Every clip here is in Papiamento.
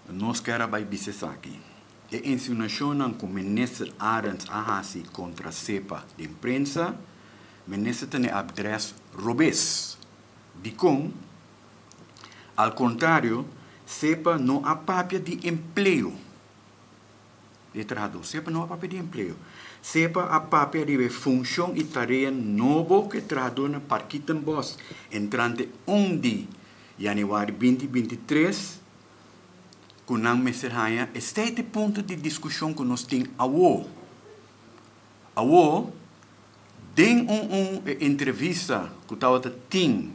Nos kier a bay bisa esaki. E insinuacionnan cu Minister Arends a haci contra SEPA den prensa, Minister ta n'e adres robes. Dicon? Al contrario, SEPA no a papia di empleo di trahador. SEPA no a papia di empleo. SEPA a papia riba e funcion y tarea nobo cu e trahadornan Parkietenbos entrante un di Januari 2023 ku nan mester haña. Esei ta e punto di diskushon ku nos tin awo. Awo, den un un entrevista ku tabata tin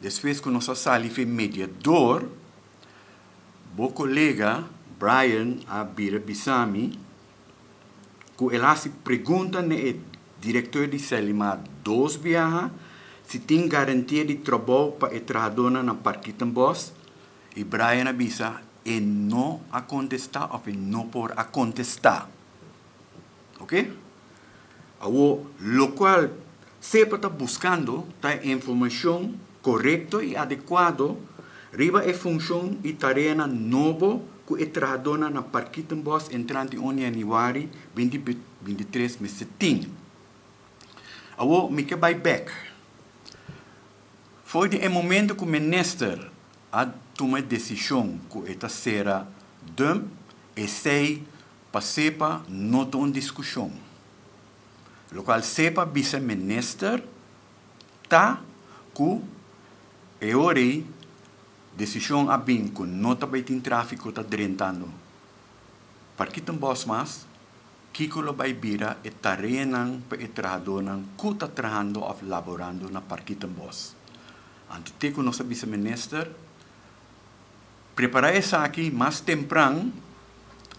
despues ku nos a sali fe mediador, bo kolega Brian a bira bisa mi ku el hasi pregunta na e direktor di Selimar dos biaha si tin garantia di trabou pa e trahadónan na Parkietenbos i Brian a bisa e no a kontestá òf e no por a kontestá. Ok? Awor lokual SEPA ta buskando ta e informashon korekto i adekuado riba e funshon i tareanan nobo ku e trahadónan na Parkietenbos entrante un yanüari 2023 mester tin. Awor mi ke bai bèk. For di e momento ku minister a tuma e desishon ku e ta sera dump, esei pa SEPA no ta un diskushon. Lokual SEPA bisa minister ta ku e ora ei desishon a bin ku no ta bai tin tráfiko ta drentando Parkietenbos mas, kiko lo bai bira e tareanan pa e trahadónan ku ta trahando òf laborando na Parkietenbos. Anto te ku nos a bisa minister, prepará esaki mas tempran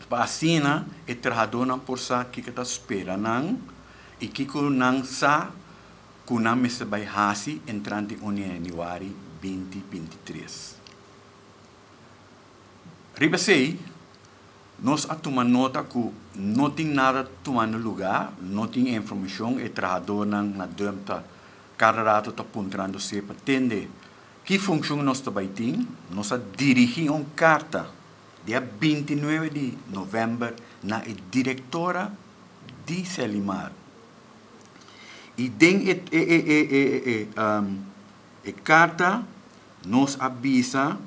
pa asina e trahadónan por sa kiko ta spera nan i kiko nan sa ku nan mester bai hasi entrante un yanüari 2023. Riba esei, nos a tuma nota ku no tin nada tumando lugá, no tin informashon, e trahadónan na dump ta kada rato ta puntrando SEPA tende ki funshon nos ta bai tin. Nos a dirigí un karta dia 29 di novèmber na e direktora di Selimar i den e e karta nos a bisa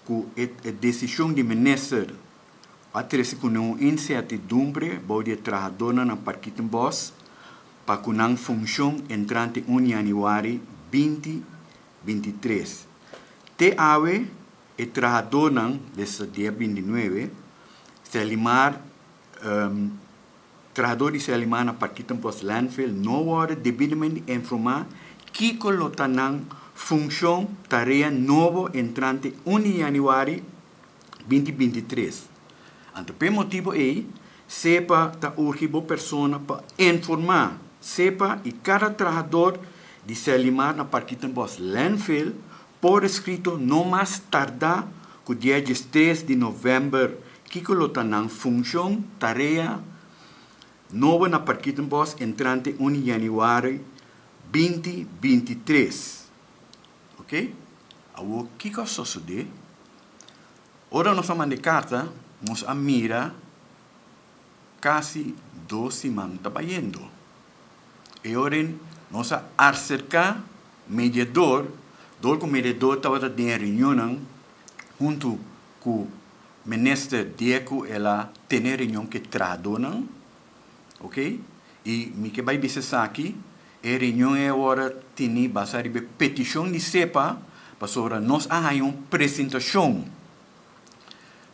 ku e desishon di minister a trese ku un insertidumbre bou di e trahadónan na Parkietenbos pa ku nan funshon entrante un yanüari 2023. Te awe e trahadónan desde dia 29 Selimar trahadó di Selimar na Parkietenbos Landfill no wòrdu debidamente informá kiko lo ta nan funshon tarea nobo entrante un di yanüari 2023. Anto p'e motibu ei, SEPA ta urgi bo persona pa informá SEPA i kada trahador di Selimar na Parkietenbos Landfill por eskrito no mas tardá ku dia 13 di novèmber kiko lo ta nan funshon, tarea, nobo na Parkietenbos entrante un di yanüari 2023. Ok? Awor kiko a sosodé? Ora nos a manda e karta, nos a mira kasi dos siman ta bayendo. E ora nos a aserká mediador, dor ku mediador tabata den e reunionnan huntu ku minister dia ku el a tene reunion ku e trahadónan, ok? I mi ke bai bisa esaki, e reunion ei awor a tene basá riba e petishon di SEPA, pasobra nos a haña un presentashon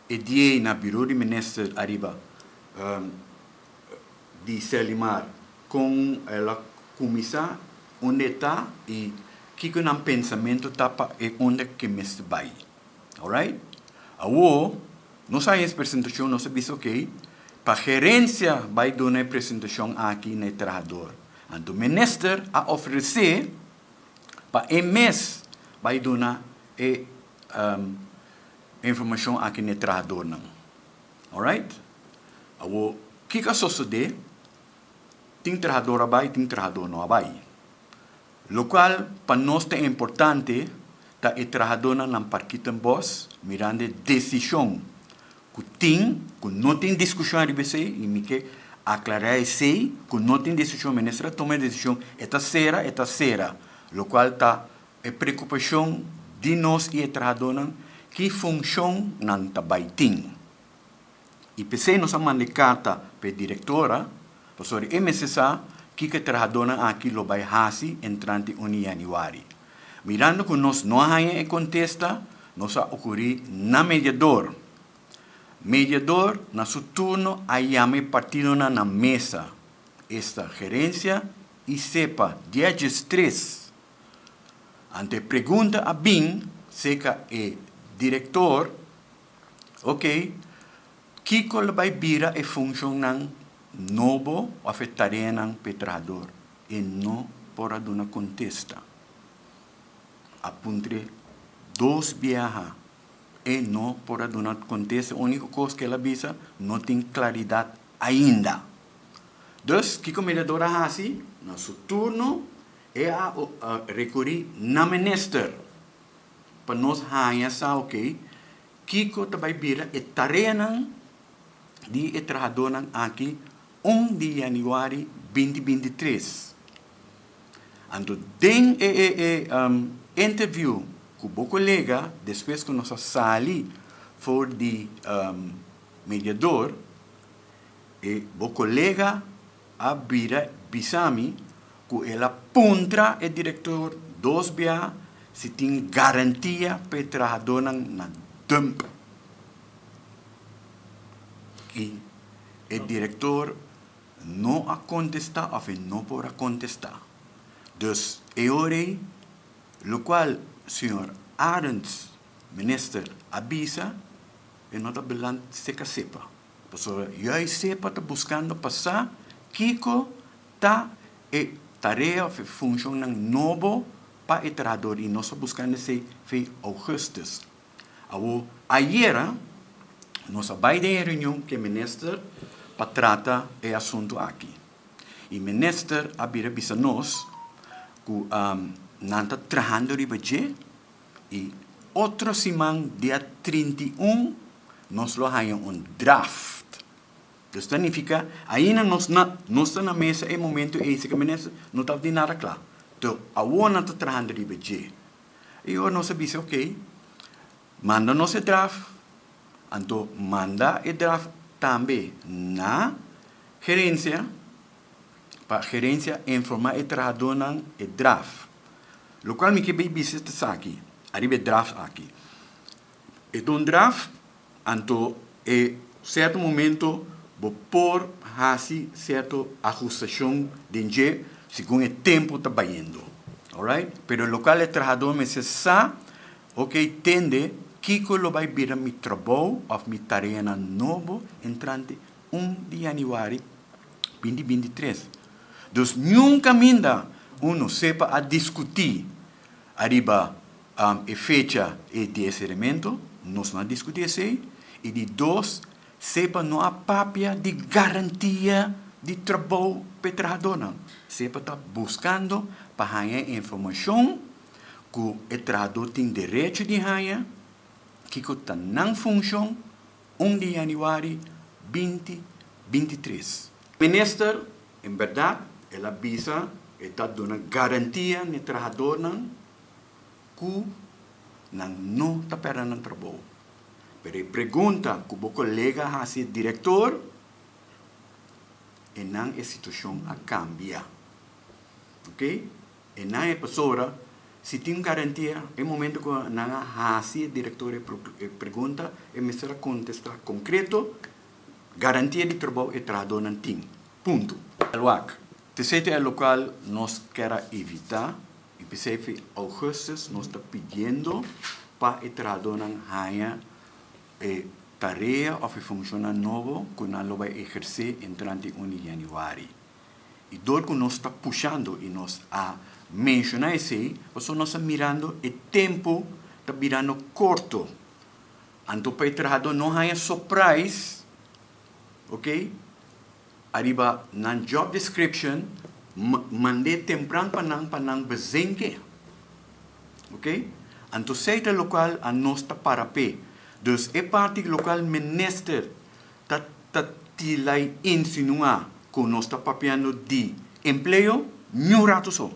e dia ei na biro di minister ariba di Selimar kon el a kuminsá, unda e ta i kiko nan pensamentu ta pa e unda ke mester bai. Alright? Awor, nos a haña es presentashon, nos a bisa ok, pa gerensia bai duna e presentashon aki na e trahador. Anto minister a ofresé pa e mes bai duna e informashon aki na e trahadornan. Alright? Awor, kiko a sosodé? Tin trahador a bai, tin trahador no a bai. Lokual pa nos ta importante ta e trahadónan nan Parkietenbos mirando e desishon. Ku tin, ku no tin diskushon ariba esei, i mi ke aklará esei, ku no tin desishon, minister a tuma e desishon, e ta sera, e ta sera, lokual ta e preokupashon di nos i e trahadónan, ki funshon nan ta bai tin. I p'esei nos a manda e karta pa e direktora, pasobra e mester sa kiko e trahadónan aki lo bai hasi entrante un di yanüari. Mirando ku nos no a haña e kontesta, nos a okurí na mediador. Mediador na su turno a yama e partidonan na mesa, esta gerensia i SEPA dia diestres. Anto e pregunta a bin serka e direktor, Ok, kiko lo bai bira e funshonnan nobo òf e tareanan pa e trahador? E no por a duna kontesta. A puntr'é dos biaha, e no por a duna kontesta. E úniko kos ku el a bisa, no tin klaridat ainda. Dus, kiko mediador a hasi? Na su turno, e a rekurí na minister pa nos haña sa oke kiko ta bai bira e tareanan di e trahadónan aki un di yanüari 2023. Anto den e e e interview ku bo kolega despues ku nos a sali for di mediador e bo kolega a bira bisa mi ku el a puntra e direktor dos bia si tin garantia pa e trahadónan na dump. I e direktor no a kontestá òf e no por a kontestá. Dus e ora ei lokual señor Arends, minister, a bisa e no ta beland seka sepa. Pasobra juist sepa ta buskando pa sa kiko ta e tarea òf e funshonnan nobo pa e trahador i nos ta buskando esei fe ougùstùs. Awor, ayera nos a bai den e reunion ku e minister pa trata e asuntu aki. I minister a bira bisa nos ku nan ta trahando riba dje i otro siman dia 31 nos lo haña un draft. Dus ta nifiká ainda nos na nos ta na mesa e momento ei si ku minister no tabata tin nada kla. Enton awor nan ta trahando riba dje. I ora nos a bisa ok, manda nos e draft, anto manda e draft tambe na gerencia pa gerencia informa e trahadornan e draft. Locual mi ke bay bisa ta esaki, ariba e draft aki. E ta un draft, anto e cierto momento bo por haci cierto ahustacion den dje segun e tempo ta bayendo. Alright? Pero locual e trahador mester sa, ok, tende kico lo bay bira mi trabou of mi tareanan nobo entrante 1 di januari 2023. Dus niun caminda uno sepa a discuti ariba e fecha e di e seremento, nos no a discuti esey, y di dos, sepa no a papia di garantia di trabou pa e trahadornan. Sepa ta buscando pa haña e informacion cu e trahador tin derecho di haña, kico ta nan funcion 1 di januari 2023. Minister, en berdad, el a bisa e ta duna garantia n'e trahadornan ku nan no ta pèrdè nan trabou. Pero e pregunta ku bo kolega hasi e direktor, e nan e situashon a kambia. Ok? E nan e pasobra si tin garantia e momento ku nan a hasi e direktor e pregunta e mester a kontestá konkreto, garantia di trabou e trahadónan tin. Punto. Wak, T'esei ta e lokual nos ker a evitá i p'esei fi ougùstùs nos ta pidiendo pa e trahadónan haña e tarea òf e funshonnan nobo ku nan lo bai ehersé entrante 1 di yanüari. I dor ku nos ta pushando i nos a menshoná esei, pasobra nos ta mirando e tempu ta birando korto. Anto pa e trahadó no haña surprise, ok, ariba nan job description, mand'é tempran pa nan pa nan bezenke. Ok, anto esei ta lokual a nos ta para p'e. Dus e parti local minister ta tilai insinua ku nos ta papiando di empleo, niun ratu so.